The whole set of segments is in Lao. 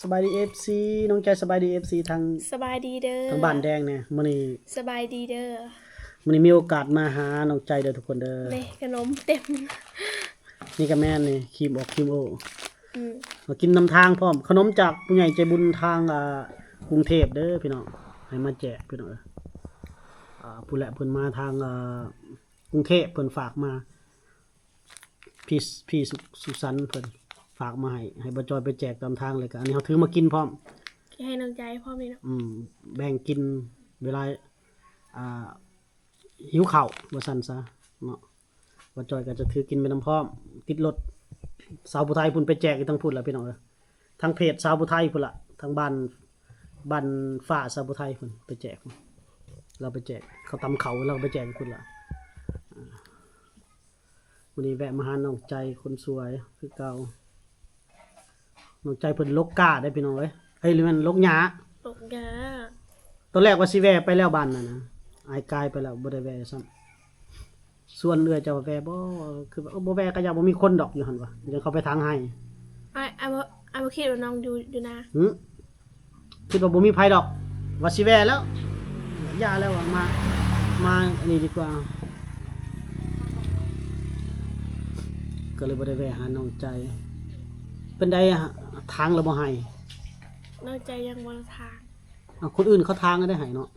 ສະບາຍດີ ເອັຟຊີ ນ້ອງໃຈ ສະບາຍດີ ເອັຟຊີ ທາງ ສະບາຍດີເດີ ທາງບ້ານແດງແດ່. ມື້ນີ້ ສະບາຍດີເດີ ມື້ນີ້ມີໂອກາດມາຫານ້ອງໃຈເດີທຸກຄົນເດີ. ນີ້ຂະໜົມເຕັມ ນີ້ກໍແມ່ນນີ້ ຄຣີມອອກຄຣີມໂອ ອືມ ມາກິນນຳທາງພ້ອມ. ຂະໜົມຈາກຜູ້ໃຫຍ່ໃຈບຸນທາງ ອ່າ ກຸງເທບເດີພີ່ນ້ອງ ໃຫ້ມາແຈກພີ່ນ້ອງເອີຍ. ອ່າ ຜູ້ແລະເພິ່ນມາທາງ ອ່າ ກຸງເທບ ເພິ່ນຝາກມາ ພີ່ ພີ່ສຸ ສຸສັນເພິ່ນຝາກມາໃຫ້ ໃຫ້ບ່າວຈອຍໄປແຈກຕາມທາງ. ແລ້ວກໍອັນນີ້ເຮົາຖືມາກິນພ້ອມ ໃຫ້ນ້ອງໃຈພ້ອມນີ້ເນາະ. ອືມ ແບ່ງກິນເວລາ ອ່າ ຫິວເຂົ້າວ່າຊັ້ນຊະເນາະ. ບ່າວຈອຍກໍຈະຖືກິນໄປນຳພ້ອມ ຕິດລົດສາວຜູ້ໄທພຸ້ນ ໄປແຈກຢູ່ທາງພຸ້ນລະພີ່ນ້ອງເອີຍ. ທາງເພຈສາວຜູ້ໄທພຸ້ນລະ ທາງບ້ານ ບ້ານຟ້າສາວຜູ້ໄທພຸ້ນ ໄປແຈກ ລາວໄປແຈກ ເຂົາຕຳເຂົ້າ ລາວກໍໄປແຈກຢູ່ພຸ້ນລະ. ມື້ນີ້ແວະມາຫານ້ອງໃຈຄົນສວຍຄືເກົ່າ. ນ້ອງໃຈເພິ່ນລົກກ້າເດ້ພີ່ນ້ອງເອີຍ ເອີຍ ຫຼືແມ່ນລົກຫຍ້າ ລົກຫຍ້າ. ຕອນແລກວ່າຊິແວ່ໄປແລ້ວບ້ານນັ້ນນະ ອ້າຍກາຍໄປແລ້ວ ບໍ່ໄດ້ແວ່ຊ້ຳ. ຊວນເອື້ອຍເຈົ້າວ່າແວ່ບໍ່ ຄືວ່າ ເອີ ບໍ່ແວ່ກໍຢ່າ ບໍ່ມີຄົນດອກຢູ່ຫັ້ນວ່າ ຍັງເຂົ້າໄປທາງໄຮ່. ອ້າຍ ອ້າຍບໍ່ ອ້າຍບໍ່ຄິດວ່ານ້ອງຢູ່ ຢູ່ນາ ຫື ຄິດວ່າບໍ່ມີໃຜດອກ ວ່າຊິແວ່ແລ້ວ ຢ່າແລ້ວວ່າ ມາ ມາອັນນີ້ດີກວ່າ ກໍເລີຍບໍ່ໄດ້ແວ່ຫານ້ອງໃຈ. ເປັນໃດ ທາງແລ້ວບໍ່ໄຮ່? ນ້ອງໃຈຍັງບໍ່ໄດ້ທາງ. ເອົາ ຄົນອື່ນເຂົາທາງກໍໄດ້ໄຮ່ເນາະ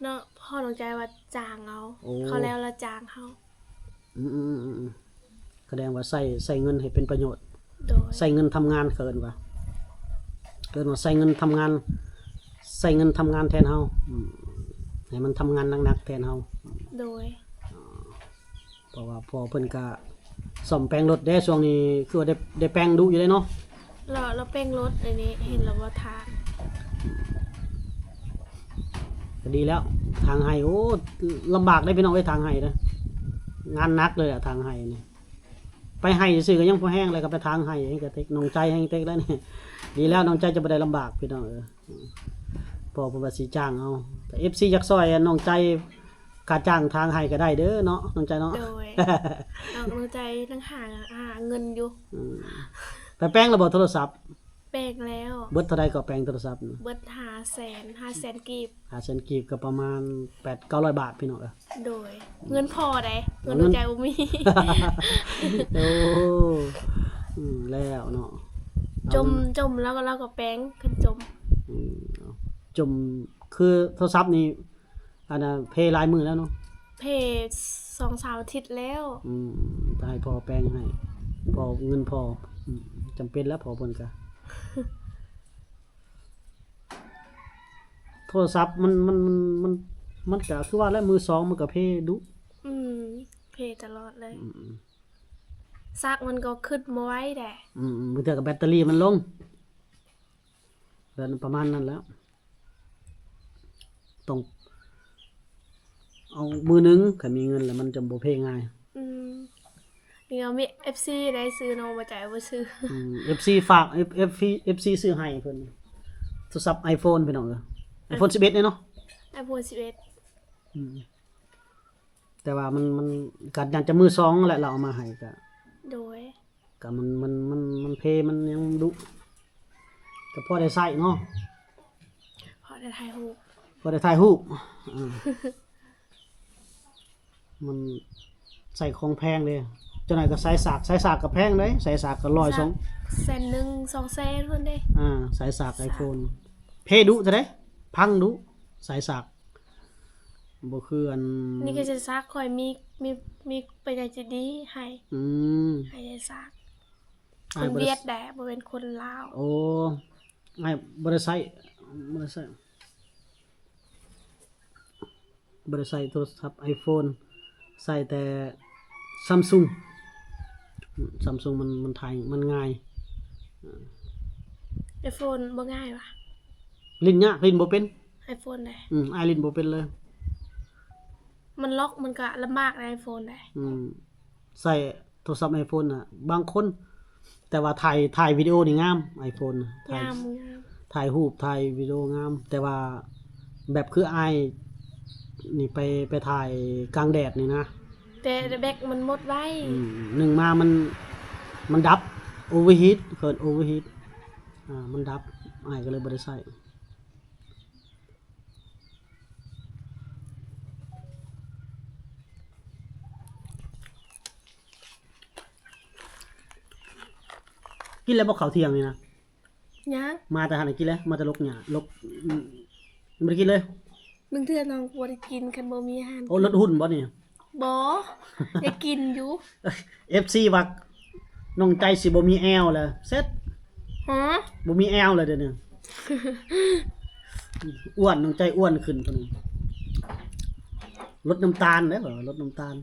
ເນາະ ພໍ່ນ້ອງໃຈວ່າຈ້າງເອົາ ໂອ້ ເຂົາແລ້ວລະຈ້າງເຮົາ. ອືມໆໆ ສະແດງວ່າໃຊ້ ໃຊ້ເງິນໃຫ້ເປັນປະໂຫຍດ ໂດຍ ໃຊ້ເງິນທຳງານ ເຂົາເອີ້ນວ່າ ເອີ້ນວ່າໃຊ້ເງິນທຳງານ ໃຊ້ເງິນທຳງານແທນເຮົາ ອືມ ໃຫ້ມັນທຳງານໜັກໆແທນເຮົາ ໂດຍ. ເພາະວ່າພໍ່ເພິ່ນກະສ້ອມແປງລົດເດ້ ຊ່ວງນີ້ຄືວ່າໄດ້ ໄດ້ແປງດຸຢູ່ເດ້ເນາະ. ລາວ ລາວແປງລົດອັນນີ້ ເຫັນລາວວ່າທາງ ກໍດີແລ້ວ ທາງໄຮ່ ໂອ້ ລຳບາກເດ້ພີ່ນ້ອງເອີຍ ທາງໄຮ່ເດ້ ງານໜັກເລີຍແຫຼະ ທາງໄຮ່ນີ້. ໄປໄຮ່ຊື່ໆກໍຍັງພໍແຮງ ແລ້ວກໍໄປທາງໄຮ່ແຮງກະເຕັກ ນ້ອງໃຈແຮງເຕັກແລ້ວນີ້. ດີແລ້ວ ນ້ອງໃຈຈະບໍ່ໄດ້ລຳບາກພີ່ນ້ອງເອີຍ. ພໍ່ເພິ່ນວ່າຊິຈ້າງເອົາ ແຕ່ ເອັຟຊີ ຢາກຊ່ອຍນ້ອງໃຈ ຄ່າຈ້າງທາງໃຫ້ກໍໄດ້ເດີເນາະ ນ້ອງໃຈເນາະ. ໂດຍ ນ້ອງ ນ້ອງໃຈຍັງຫາ ຫາເງິນຢູ່. ອືມ ໄປແປງແລ້ວບໍ່ໂທລະສັບ? ແປງແລ້ວ. ເບິດເທົ່າໃດກໍແປງໂທລະສັບ? ເບິດຫ້າແສນ ຫ້າແສນກີບ. ຫ້າແສນກີບກໍປະມານແປດເກົ້າຮ້ອຍບາດພີ່ນ້ອງເອີຍ. ໂດຍ ເງິນພໍໃດ ເງິນ ເງິນໃຈບໍ່ມີ. ໂອ້ ອືມ ແລ້ວເນາະ ຈົມ ຈົມແລ້ວກໍ ແລ້ວກໍແປງ ຄັນຈົມ. ອືມ ຈົມ ຄືໂທລະສັບນີ້ ອັນນ່າ ເພຫຼາຍມື້ແລ້ວເນາະ? ເພສອງສາມອາທິດແລ້ວ. ອືມ ຕ້ອງໃຫ້ພໍ່ແປງໃຫ້ ພໍ່ ເງິນພໍ່ ອືມ ຈຳເປັນແລ້ວ ພໍ່ເພິ່ນກະ ໂທລະສັບມັນ ມັນ ມັນ ມັນ ມັນກະຄືວ່າແຫຼະ ມືສອງມັນກະເພດຸ. ອືມ ເພຕະຫຼອດເລີຍ. ອືມ ຊັກມັນກໍຂຶ້ນບໍ່ໄຫວແດ່. ອືມ ບາງເທື່ອກໍແບັດເຕີຣີມັນລົງ ແບບປະມານນັ້ນແຫຼະ. ຕ້ອງເອົາມືໜຶ່ງ ຄັນມີເງິນແລ້ວມັນຈະບໍ່ເພງ່າຍ. ອືມ ນີ້ກໍມີເອັຟຊີໄດ້ຊື້ເນາະ ບໍ່ໃຈບໍ່ຊື້. ອືມ ເອັຟຊີຝາກ ເອັຟ ເອັຟຊີ ເອັຟຊີຊື້ໃຫ້ເພິ່ນ ໂທລະສັບໄອໂຟນພີ່ນ້ອງເອີຍ ໄອໂຟນສິບເອັດນີ້ເນາະ ໄອໂຟນສິບເອັດ. ອືມ ແຕ່ວ່າມັນ ມັນກະໜ້າຈະມືສອງແຫຼະ ລາວເອົາມາໃຫ້ກະ ໂດຍ ກະມັນ ມັນ ມັນ ມັນເພ ມັນຫຍັງດຸ ກະພໍໄດ້ໃຊ້ເນາະ ພໍໄດ້ຖ່າຍຮູບ ພໍໄດ້ຖ່າຍຮູບ. ອາ ມັນໃຊ້ຂອງແພງເດ້ ຈັກໜ້ອຍກໍສາຍສາກ ສາຍສາກກໍແພງເດ້ ສາຍສາກກໍຮ້ອຍສອງ ສາກແສນໜຶ່ງ ສອງແສນພຸ້ນເດ້. ອາ ສາຍສາກໄອໂຟນ ເພດຸເທົ່າໃດ ພັງດຸ ສາຍສາກ. ບໍ່ຄືອັນ ນີ້ກໍຊິສາກ ຂ້ອຍມີ ມີ ມີຜູ້ໃຫຍ່ໃຈດີໃຫ້ ອືມ ໃຫ້ສາກ ຄົນຫວຽດແດ່ ບໍ່ແມ່ນຄົນລາວ. ໂອ້ ອ້າຍບໍ່ໄດ້ໃຊ້ ບໍ່ໄດ້ໃຊ້ ບໍ່ໄດ້ໃຊ້ໂທລະສັບໄອໂຟນ ໃຊ້ແຕ່ຊຳຊຸງ ຊຳຊຸງມັນ ມັນຖ່າຍ ມັນງ່າຍ. ໄອໂຟນບໍ່ງ່າຍຫວາ? ຫຼິ້ນຍາກ ຫຼິ້ນບໍ່ເປັນ ໄອໂຟນໃດ. ອືມ ອ້າຍຫຼິ້ນບໍ່ເປັນເລີຍ ມັນລັອກ ມັນກະລຳບາກໃນໄອໂຟນໃດ. ອືມ ໃຊ້ໂທລະສັບໄອໂຟນນະ ບາງຄົນ ແຕ່ວ່າຖ່າຍ ຖ່າຍວິດີໂອນີ້ງາມ ໄອໂຟນ ຖ່າຍ ງາມ ງາມ ຖ່າຍຮູບ ຖ່າຍວິດີໂອງາມ ແຕ່ວ່າແບບຄືອ້າຍນີ້ໄປ ໄປຖ່າຍກາງແດດນີ້ນະ ແຕ່ແບັດມັນໝົດໄວ. ອືມ ໜຶ່ງມາມັນ ມັນດັບ ໂອເວີຮີດ ເອີ້ນໂອເວີຮີດ. ອ່າ ມັນດັບ ອ້າຍກໍເລີຍບໍ່ໄດ້ໃຊ້. ກິນແລ້ວບໍ່ເຂົ້າທ່ຽງນີ້ນະ? ຍັງ. ມາແຕ່ຫັ້ນນະກິນແລ້ວ ມາແຕ່ລົກຫຍ້າ ລົກ ອືມ ບໍ່ໄດ້ກິນເລີຍ. ບາງເທື່ອນ້ອງບໍ່ໄດ້ກິນ ຄັນບໍ່ມີອາຫານ. ໂອ້ ລົດຫຸ່ນບໍ່ນີ້? ບໍ່ ໄດ້ກິນຢູ່. ເອັຟຊີວ່ານ້ອງໃຈຊິບໍ່ມີແອວແລ້ວ ເສັດ. ຮະ? ບໍ່ມີແອວແລ້ວດຽວນີ້ ອ້ວນ ນ້ອງໃຈອ້ວນຂຶ້ນພຸ້ນ. ລົດນ້ຳຕານເດ້ ລົດນ້ຳຕານ.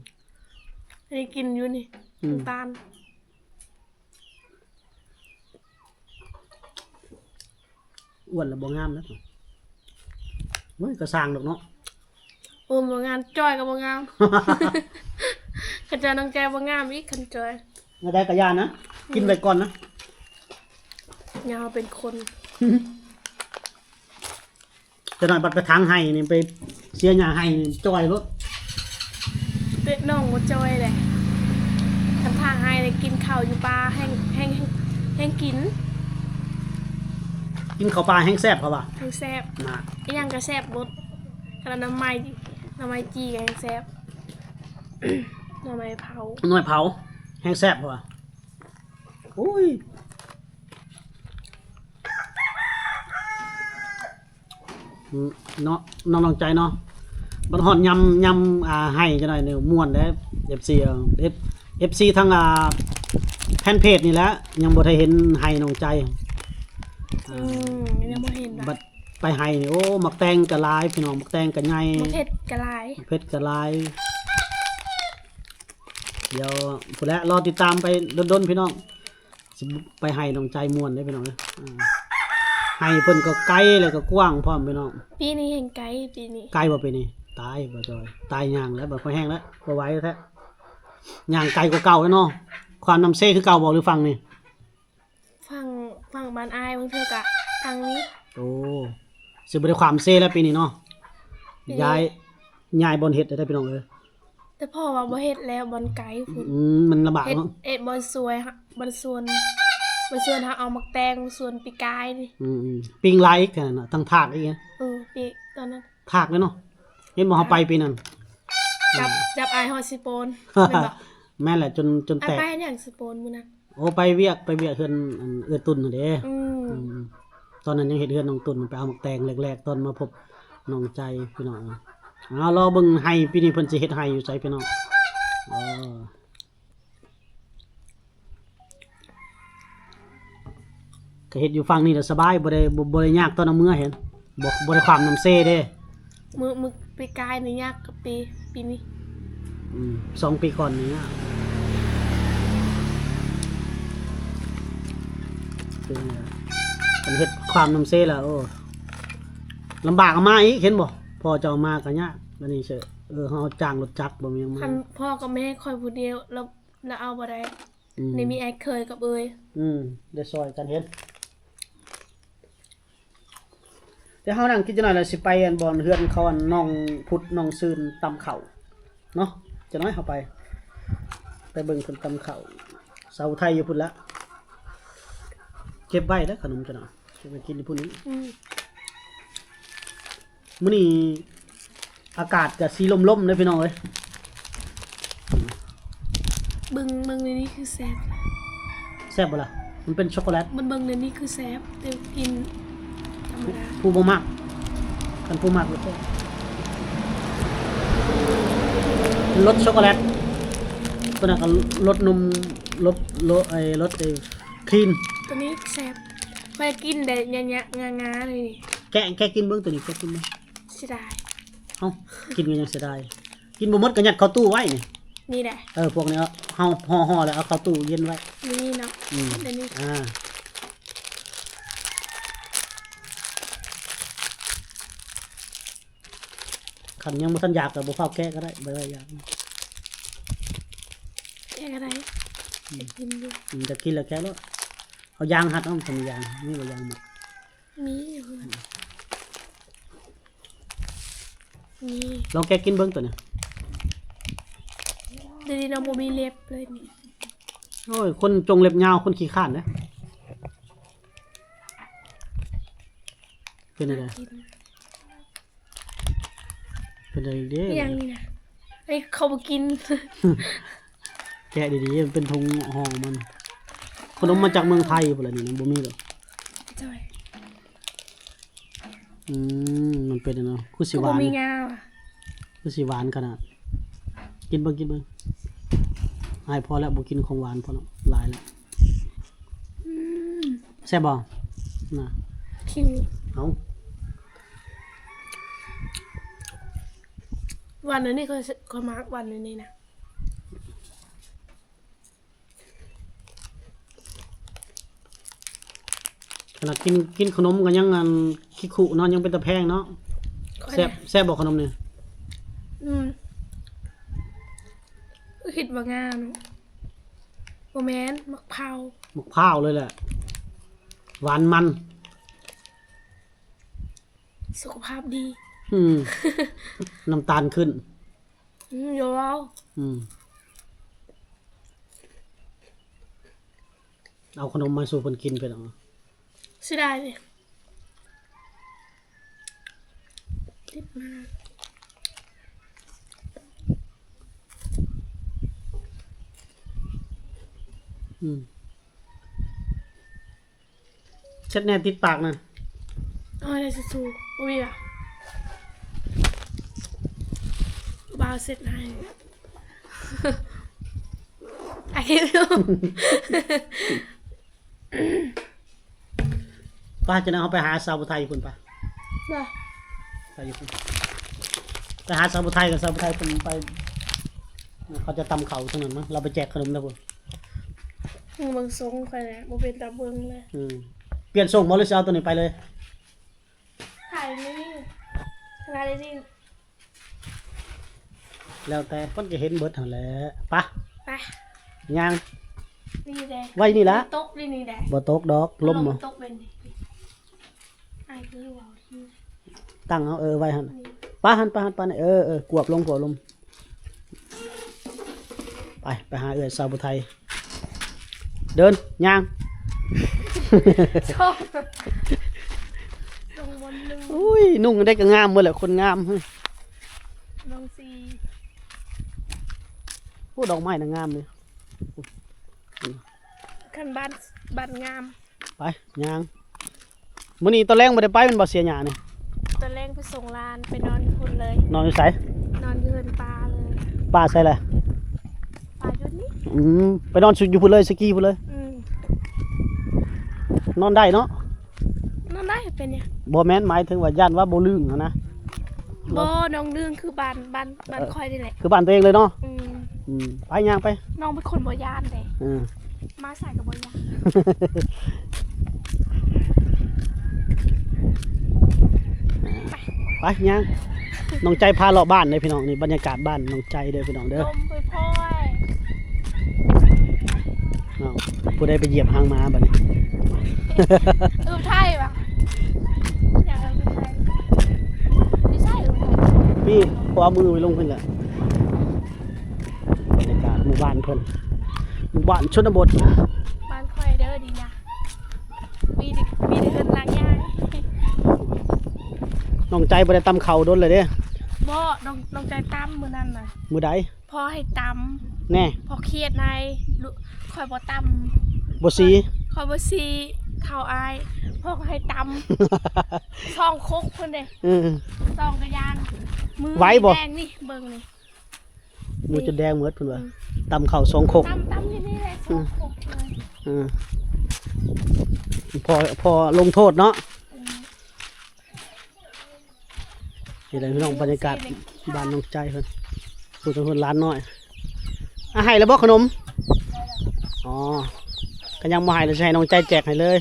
ໄດ້ກິນຢູ່ນີ້ ອືມ ນ້ຳຕານ. ອ້ວນແລ້ວບໍ່ງາມນະ. ໂອ້ຍ ກໍຊ່າງດອກເນາະ. ໂອ້ ບໍ່ງາມ ຈ່ອຍກໍບໍ່ງາມ. ຄັນຈອຍນ້ອງແຈບໍ່ງາມອີກ ຄັນຈອຍ. ແນວໃດກໍຢ່ານະ ອືມ ກິນໄວ້ກ່ອນນະ. ຢ່າເຮົາເປັນຄົນ. ຈັກໜ້ອຍບັດໄປຖາງໄຮ່ນີ້ ໄປເສຍຫຍ້າໄຮ່ນີ້ຈ່ອຍໂລດ. ເຕະນ້ອງບໍ່ຈ່ອຍແຫຼະ ຄັນຖາງໄຮ່ນີ້ກິນເຂົ້າຢູ່ປ່າແຮ່ງ ແຮ່ງ ແຮ່ງກິນ. ກິນເຂົ້າປ່າແຮ່ງແຊບ ເຂົາວ່າ ແຮ່ງແຊບນະ. ອີຫຍັງກໍແຊບໝົດ ຂະໜາດໜໍ່ໄມ້ ໜໍ່ໄມ້ຈີ່ກໍແຮ່ງແຊບ ໜໍ່ໄມ້ເຜົາ ໜໍ່ໄມ້ເຜົາແຮ່ງແຊບ ເຂົາວ່າ. ໂອ້ຍ ເນາະ ນ້ອງ ນ້ອງໃຈເນາະ ບັດຮອດຍາມ ຍາມ ອ່າ ໄຮ່ຈັກໜ້ອຍນີ້ມ່ວນເດ້ ເອັຟຊີ ເອີ ເອັຟຊີ ທາງ ອ່າ ແຟນເພຈນີ້ແຫຼະ ຍັງບໍ່ໄດ້ເຫັນໄຮ່ນ້ອງໃຈ. ອືມ ຍັງບໍ່ເຫັນ ບັດໄປໄຮ່ນີ້ ໂອ້ ໝາກແຕງກໍຫຼາຍ ພີ່ນ້ອງ ໝາກແຕງກໍໃຫຍ່ ໝາກເຜັດກໍຫຼາຍ ໝາກເຜັດກໍຫຼາຍ. ດຽວພຸ້ນແຫຼະ ລໍຕິດຕາມໄປດົນໆ ພີ່ນ້ອງ. ຊິໄປໄຮ່ນ້ອງໃຈມ່ວນເດ້ພີ່ນ້ອງເອີຍ. ອ່າ ໄຮ່ເພິ່ນກໍໄກ ແລ້ວກໍກວ້າງພ້ອມພີ່ນ້ອງ. ປີນີ້ແຮ່ງໄກ ປີນີ້ ໄກບໍ່ປີນີ້? ຕາຍ ບໍ່ຈ່ອຍ ຕາຍ ຍ່າງແລ້ວ ບໍ່ຄ່ອຍແຮງແລ້ວ ບໍ່ໄຫວແທ້ ຍ່າງໄກກວ່າເກົ່າແລ້ວເນາະ. ຂ້າມນ້ຳເຊຄືເກົ່າບໍ່ ຫຼືຝັ່ງນີ້? ຝັ່ງ ຝັ່ງບ້ານອ້າຍ ບາງເທື່ອກະທາງນີ້. ໂອ້ ຊິບໍ່ໄດ້ຂ້າມເຊແລ້ວປີນີ້ເນາະ. ປີນີ້ ຍ້າຍ ຍ້າຍບ່ອນເຮັດໄດ້ພີ່ນ້ອງເອີຍ. ແຕ່ພໍ່ວ່າບໍ່ເຮັດແລ້ວ ບ່ອນໄກພຸ້ນ. ອືມ ມັນລຳບາກເນາະ ເຮັດ ເຮັດບ່ອນສວນ ບ່ອນສວນ ບ່ອນສວນເຮົາເອົາໝາກແຕງ ບ່ອນສວນປີກາຍນີ້. ອືມໆ ປີງຫຼາຍອີກ ທັງທາກອີກ. ເອີ ປີຕອນນັ້ນທາກເລີຍເນາະ. ເຫັນບໍ່ ເຮົາໄປປີນັ້ນ ຈັບ ຈັບອ້າຍຮອດຊິໂປນ ແມ່ນບໍ່? ແມ່ນແຫຼະ ຈົນ ຈົນແຕກ. ອ້າຍໄປຫຍັງຊິໂປນມື້ນັ້ນ? ໂອ້ ໄປວຽກ ໄປວຽກເຮືອນ ອັນ ເອື້ອຍຕຸ່ນຫັ້ນເດ້. ອືມ ອືມ ຕອນນັ້ນຍັງເຮັດເຮືອນນ້ອງຕຸ່ນ ໄປເອົາໝາກແຕງແລກໆ ຕອນມາພົບນ້ອງໃຈພີ່ນ້ອງ. ເອົາ ລໍເບິ່ງໄຮ່ປີນີ້ເພິ່ນຊິເຮັດໄຮ່ຢູ່ໃສພີ່ນ້ອງ. ເອີ ກໍເຮັດຢູ່ຝັ່ງນີ້ລະສະບາຍ ບໍ່ໄດ້ ບໍ່ ບໍ່ໄດ້ຍາກຕອນເອົາເມືອເຫັນ ບໍ່ ບໍ່ໄດ້ຂ້າມນ້ຳເຊເດ້. ມື້ ມື້ປີກາຍນີ້ຍາກກວ່າປີ ປີນີ້. ອືມ ສອງປີກ່ອນນີ້ຍາກ. ເປັນຫຍັງ ຄັນເຮັດຂ້າມນ້ຳເຊລະ ໂອ້ ລຳບາກເອົາມາອີກ ເຫັນບໍ່? ພໍ່ເຈົ້າເອົາມາກໍຍາກ ບາດນີ້ເຊີ ເອີ ເຮົາຈ້າງລົດຈັກບໍ່ມີຫຍັງມາ. ຄັນພໍ່ກັບແມ່ຂ້ອຍຜູ້ດຽວ ລະ ລະເອົາບໍ່ໄດ້. ອືມ ນີ້ມີອ້າຍເຂີຍກັບເອື້ອຍ. ອືມ ໄດ້ຊ່ອຍກັນເຮັດ. ດຽວເຮົານັ່ງກິນຈັກໜ້ອຍ ແລ້ວຊິໄປອັນບ່ອນເຮືອນເຂົາ ອັນນ້ອງພຸດ ນ້ອງຊືນຕຳເຂົ້າເນາະ. ຈັກໜ້ອຍເຮົາໄປ ໄປເບິ່ງເພິ່ນຕຳເຂົ້າ. ສາວໄທຢູ່ພຸ້ນລະ ເກັບໄວ້ເດີຂະໜົມ ຈັກໜ້ອຍເກັບໄວ້ກິນຢູ່ພຸ້ນ. ອືມ ມື້ນີ້ອາກາດກະຊິລົມໆເດ້ພີ່ນ້ອງເອີຍ. ເບິ່ງ ເບິ່ງໃນນີ້ຄືແຊບ. ແຊບບໍ່ລະ? ມັນເປັນຊັອກໂກແລັດ. ມັນເບິ່ງໃນນີ້ຄືແຊບ ແຕ່ກິນທຳມະດາ. ຜູ້ບໍ່ມັກ ຄັນຜູ້ມັກ ລົດຊັອກໂກແລັດ ຕົວນັ້ນກໍລົດນົມ ລົດ ລົດ ໄອ້ ລົດ ໄອ້ ຄຣີມ. ຕົວນີ້ແຊບ ຂ້ອຍກິນໄດ້ຍະໆ ງາໆ ເລີຍ. ແກະ ແກະກິນເບິ່ງ ຕົວນີ້ແກະກິນເບິ່ງ. ເສຍດາຍ. ເອົ້າ ກິນກໍຍັງເສຍດາຍ. ກິນບໍ່ໝົດກໍຍັດເຂົ້າຕູ້ໄວ້ນີ້. ນີ້ແຫຼະ ເອີ ພວກນີ້ເຮົາຫໍ່ໆ ແລ້ວເອົາເຂົ້າຕູ້ເຢັນໄວ້. ນີ້ເນາະ. ອືມ ອັນນີ້ ອ່າ ຄັນຍັງບໍ່ທັນຢາກກໍບໍ່ຟ້າວແກະກໍໄດ້ ໄວ້ ໄວ້ຢາກ ແກະກໍໄດ້. ອືມ ຢາກກິນຢູ່. ອືມ ຢາກກິນແລ້ວແກະໂລດ. ເອົາຢາງຮັດເອົາ ຄັນມີຢາງ ມີບໍ່ຢາງໝົດ? ມີຢູ່ ມີ. ລອງແກະກິນເບິ່ງຕົວນີ້. ດຽວນີ້ນ້ອງບໍ່ມີເລັບເລີຍນີ້. ໂອ້ຍ ຄົນຈົງເລັບຍາວ ຄົນຂີ້ຄ້ານເດ້. ປັນຈັ່ງໃດ? ກິນ ເປັນຈັ່ງໃດເດ້? ອີ່ຫຍັງນີ້ນະ? ອັນນີ້ເຂົາບໍ່ກິນ. ແກະດີໆ ມັນເປັນຖົງຫໍ່ມັນ. ຂະໜົມມາຈາກເມືອງໄທພຸ້ນລະນີ້ນະ ບໍ່ມີດອກ. ໂດຍ. ອືມ ມັນເປັນຫຍັງເນາະ ຄືຊິຫວານ ຄືຊິຫວານຂະໜາດ. ກິນເບິ່ງ ກິນເບິ່ງ. ອ້າຍພໍແລ້ວ ບໍ່ກິນຂອງຫວານ ພໍແລ້ວ ຫຼາຍແລ້ວ. ອືມ ແຊບບໍ່? ນະ ເອົ້າ ຫວານອັນນີ້ ຂ້ອຍ ຂ້ອຍມັກຫວານອັນນີ້ນະ. ຂະໜາດກິນ ກິນຂະໜົມກໍຍັງອັນ ຂີ້ຄຸເນາະ ຍັງເປັນຕາແພງເນາະ. ແຊບ ແຊບບໍ່ຂະໜົມນີ້? ອືມ ຄິດວ່າງາເນາະ. ບໍ່ແມ່ນ ໝາກພ້າວ ໝາກພ້າວເລີຍແຫຼະ ຫວານມັນ ສຸຂະພາບດີ. ອືມ ນ້ຳຕານຂຶ້ນ. ອືມ ຢ່າເວົ້າ. ອືມ ເອົາຂະໜົມມາສູ່ເພິ່ນກິນ ພີ່ນ້ອງ. ເສຍດາຍເດ ຕິດມາ. ອືມ ເຊັດແນ່ ຕິດປາກນະ. ເອົາໄດ້ ທິດຊູ ບໍ່ມີຫວາ? ບ່າວເຊັດໃຫ້. ໄປ ຈັ່ງນັ້ນເຮົາໄປຫາສາວຜູ້ໄທພຸ້ນ ໄປ. ໄປຢູ່ພຸ້ນ ໄປຫາສາວຜູ້ໄທກັບສາວຜູ້ໄທເພິ່ນໄປ ເຂົາຈະຕຳເຂົ້າທາງນັ້ນມັ້ງ ລາວໄປແຈກຂະໜົມແລ້ວພຸ້ນ. ເບິ່ງຊົງຂ້ອຍແຫຼະ ບໍ່ເປັນຕາເບິ່ງເລີຍ. ອືມ ປ່ຽນຊົງບໍ່ ຫຼືຊິເອົາໂຕນີ້ໄປເລີຍ? ຖ່າຍນີ້ ຂະໜາດນີ້ ແລ້ວແຕ່ ເພິ່ນກໍເຫັນເບິດຫັ້ນແຫຼະ. ໄປ ໄປ ຍ່າງ. ນີ້ເດ້ ໄວ້ນີ້ລະ ຕົກນີ້ ນີ້ເດ້ ບໍ່ຕົກດອກ ລົມ ລົມບໍ່ຕົກເປັນນີ້. ອ້າຍຄືເວົ້າ ຕັ້ງເອົາ ເອີ ໄວ້ຫັ້ນ. ໄປຫັ້ນ ໄປຫັ້ນ ໄປຫັ້ນ ເອີ ເອີ ກວບລົງ ກວບລົງ. ໄປ ໄປຫາເອື້ອຍສາວຜູ້ໄທ. ເດີນ ຍ່າງ. ອຸ້ຍ ນຸ່ງໄດ້ກໍງາມເບິດແຫຼະ ຄົນງາມ. ໂອ້ ດອກໄມ້ນະງາມເລີຍ ຄັນບ້ານ ບ້ານງາມ. ໄປ ຍ່າງ. ມື້ນີ້ຕອນແລງບໍ່ໄດ້ໄປແມ່ນບໍ່ ເສຍຫຍ້ານີ້? ຕອນແລງໄປສົ່ງຫຼານ ໄປນອນຢູ່ພຸ້ນເລີຍ. ນອນຢູ່ໃສ? ນອນຢູ່ເຮືອນປ້າເລີຍ. ປ້າໃສລະ? ປ້າຢູ່ນີ້. ອືມ ໄປນອນຢູ່ພຸ້ນເລີຍ ສະກີພຸ້ນເລີຍ. ອືມ ນອນໄດ້ເນາະ? ນອນໄດ້ ເປັນຫຍັງ? ບໍ່ແມ່ນ ໝາຍເຖິງວ່າຢ້ານວ່າບໍ່ລຶ້ງຫັ້ນນະ. ບໍ່ ນ້ອງດຶງຄືບ້ານ ບ້ານ ບ້ານຂ້ອຍນີ້ແຫຼະ ຄືບ້ານຕົວເອງເລີຍເນາະ. ອືມ ອືມ ໄປຍ່າງໄປ. ນ້ອງເປັນຄົນບໍ່ຢ້ານເດ້. ເອີ ມາໃສກໍບໍ່ຢ້ານ. ໄປ ໄປຍ່າງ. ນ້ອງໃຈພາເລາະບ້ານເດ້ພີ່ນ້ອງ ນີ້ບັນຍາກາດບ້ານນ້ອງໃຈເດີພີ່ນ້ອງເດີ. ລົມໂພຍໆ. ອ້າວ ຜູ້ໃດໄປຢຽບຫາງໝາບັດນີ້? ອືມ ໄທວະ ຢ່າເອີ ໄທ ຢູ່ໃສ? ອືມ ໄທ ນີ້ ຂວາມືໄປລົງເພິ່ນລະ. ບັນຍາກາດໝູ່ບ້ານເພິ່ນ ໝູ່ບ້ານຊົນນະບົດ ບ້ານຂ້ອຍເດີ ດີນະ ມີແຕ່ ມີແຕ່ເຮືອນຫຼັງໃຫຍ່. ນ້ອງໃຈບໍ່ໄດ້ຕຳເຂົ້າດົນແລ້ວເດ້. ບໍ່ ນ້ອງ ນ້ອງໃຈຕຳມື້ນັ້ນນະ. ມື້ໃດ? ພໍ່ໃຫ້ຕຳ ແນ່ ພໍ່ຄຽດໃນ ຂ້ອຍບໍ່ຕຳ ບໍ່ສີ ຂ້ອຍບໍ່ສີເຂົ້າອ້າຍ ພໍ່ກໍໃຫ້ຕຳ ສອງຄົກພຸ້ນເດ້. ເອີ ສອງກະຍານ ມື ໄຫວບໍ່? ແດງນີ້ ເບິ່ງນີ້ ມືຈົນແດງໝົດພຸ້ນວ່າ. ອືມ ຕຳເຂົ້າສອງຄົກ ຕຳ ຕຳຢູ່ນີ້ແຫຼະ ສອງຄົກເລີຍ. ເອີ ພໍ່ ພໍ່ລົງໂທດເນາະ. ອືມ ນີ້ແຫຼະພີ່ນ້ອງ ບັນຍາກາດບ້ານນ້ອງໃຈເພິ່ນ ຜູ້ເປັນຫຼານນ້ອຍ. ອາ ໃຫ້ແລ້ວບໍ່ຂະໜົມ? ອໍ ຄັນຍັງບໍ່ໃຫ້ ລະຊິໃຫ້ນ້ອງໃຈແຈກໃຫ້ເລີຍ.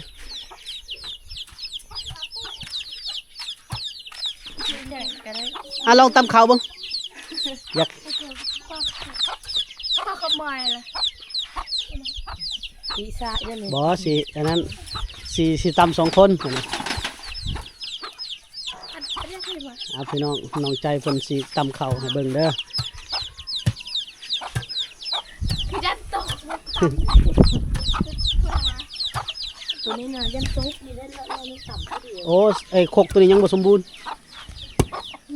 ອາ ລອງຕຳເຂົ້າເບິ່ງ ຢາກ ບໍ່ ຊິອັນນັ້ນ ຊິ ຊິຕຳສອງຄົນ. ເອົາພີ່ນ້ອງ ນ້ອງໃຈເພິ່ນຊິຕຳເຂົ້າໃຫ້ເບິ່ງເດີ. ຢ້ານຕົກ. ຕົວນີ້ນະ ຍັງສຸກຢູ່ເດ້ ລະ ລະ ລະ ມັນຕ່ຳຜູ້ດຽວ. ໂອ້ ໄອ້ຄົກຕົວນີ້ຍັງບໍ່ສົມບູນ.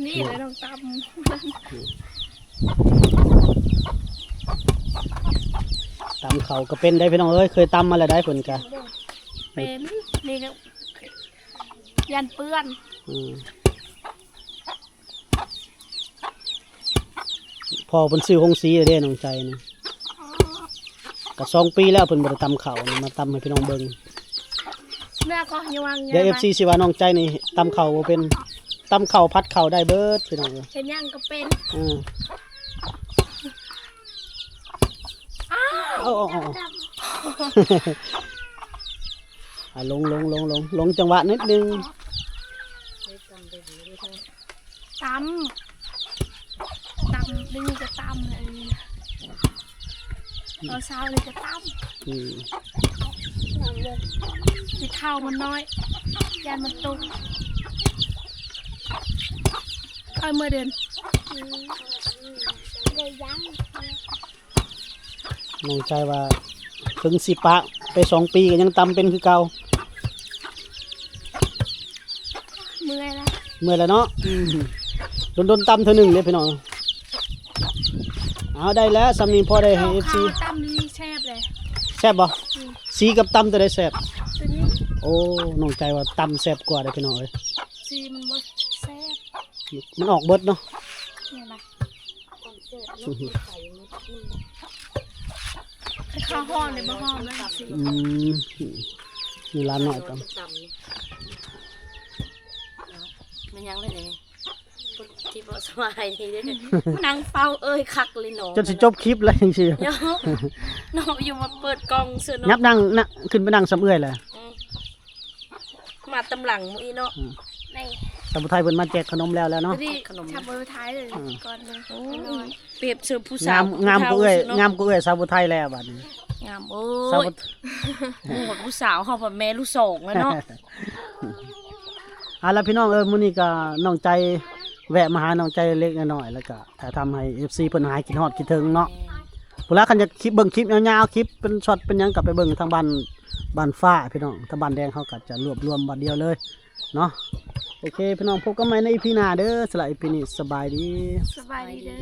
ນີ້ແຫຼະ ຕ້ອງຕ່ຳ. ຕຳເຂົ້າກໍເປັນໄດ໋ພີ່ນ້ອງເອີຍ ເຄີຍຕຳມາແລ້ວໄດ໋ເພິ່ນກະ. ເປັນ ນີ້ກໍຢ້ານເປື້ອນ. ອືມ ພໍ່ເພິ່ນຊື້ໂຮງສີເດ້ ນ້ອງໃຈນະ ກໍສອງປີແລ້ວເພິ່ນບໍ່ໄດ້ຕຳເຂົ້ານະ ມາຕຳໃຫ້ພີ່ນ້ອງເບິ່ງ. ເມື່ອກໍຍັງວາງ ດຽວ ເອັຟຊີ ຊິວ່ານ້ອງໃຈນີ້ຕຳເຂົ້າບໍ່ເປັນ. ຕຳເຂົ້າ ຜັດເຂົ້າໄດ້ເບິດພີ່ນ້ອງເອີຍ. ເຮັດຫຍັງກໍເປັນ. ອືມ ອ້າວ ເອົາ ເອົາ ເອົາ ອ່າ ລົງ ລົງ ລົງ ລົງ ລົງຈັງຫວະນິດໜຶ່ງ. ຕຳ ຕຳ ດຽວນີ້ກໍຕຳ ອັນນີ້ ເອົາເຊົ້ານີ້ກໍຕຳ. ອືມ ຊິເຂົ້າມັນນ້ອຍ ຢ້ານມັນຕົກ. ຄ່ອຍເມື່ອເດີນ ອືມ ໄດ້ຍັງ. ນ້ອງໃຈວ່າເຖິງຊິປະໄປສອງປີກໍຍັງຕຳເປັນຄືເກົ່າ. ເມື່ອຍລະ ເມື່ອຍລະເນາະ. ອືມ ດົນໆຕຳເທື່ອໜຶ່ງເດ້ພີ່ນ້ອງ. ເອົາ ໄດ້ແລ້ວ ສ່ຳນີ້ພໍໄດ້ໃຫ້ ເອັຟຊີ ເຂົ້າຕຳນີ້ແຊບເລີຍ. ແຊບບໍ່? ອືມ ສີກັບຕຳຕົວໃດແຊບ? ຕົວນີ້. ໂອ້ ນ້ອງໃຈວ່າຕຳແຊບກວ່າເດ້ພີ່ນ້ອງເອີຍ. ສີມັນບໍ່ແຊບ ມັນອອກເບິດເນາະ. ແມ່ນລະ ເຂົ້າຫ້ອງນີ້ບໍ່ຫອມເລີຍ. ອືມ ມີຫຼານນ້ອຍຕຳ. ແມ່ນຫຍັງເລີຍນີ້ ທີ່ບໍ່ສະບາຍດີເດ້. ມານັ່ງເຝົ້າເອີຍ ຄັກເລີຍເນາະ ຈົນຊິຈົບຄລິບແລ້ວຈັ່ງຊີ້. ເນາະ ຢູ່ມາເປີດກ້ອງຊື່ເນາະ. ຫຍັບນັ່ງ ນະ ຂຶ້ນໄປນັ່ງສ່ຳເອື້ອຍແຫຼະ. ອືມ ມາຕຳຫຼັງໝູ່ອີກເນາະ. ອືມ ນີ້ ສາວຜູ້ໄທເພິ່ນມາແຈກຂະໜົມແລ້ວ ແລ້ວເນາະ. ນີ້ ຂະໜົມ ສາວຜູ້ໄທເລີຍ. ອືມ ກ່ອນເລີຍ. ໂອ້ຍ ປຽບເຊີບຜູ້ສາວ ງາມກວ່າເອື້ອຍ ງາມກວ່າເອື້ອຍສາວຜູ້ໄທແລ້ວບາດນີ້. ງາມ ໂອ້ຍ ສາວຜູ້ ໝູ່ຜູ້ສາວເຮົາພັດແມ່ລູກສອງແລ້ວເນາະ. ເອົາລະພີ່ນ້ອງເອີຍ ມື້ນີ້ກໍນ້ອງໃຈແວະມາຫານ້ອງໃຈເລັກໆນ້ອຍໆ ແລ້ວກໍ ຖ້າທຳໃຫ້ ເອັຟຊີ ເພິ່ນຫາຍຄິດຮອດຄິດເຖິງເນາະ. ແມ່ນ ພຸ້ນລະ ຄັນຢາກເບິ່ງຄລິບຍາວໆ ຄລິບເປັນຊັອດເປັນຫຍັງ ກໍໄປເບິ່ງທາງບ້ານ ບ້ານຟ້າພີ່ນ້ອງ. ທາງບ້ານແດງເຮົາກໍຈະລວບລວມບ່ອນດຽວເລີຍເນາະ. ໂອເຄພີ່ນ້ອງ ພົບກັນໃໝ່ໃນອີພີໜ້າເດີ. ສຳລັບອີພີນີ້ ສະບາຍດີ ສະບາຍດີເດີ.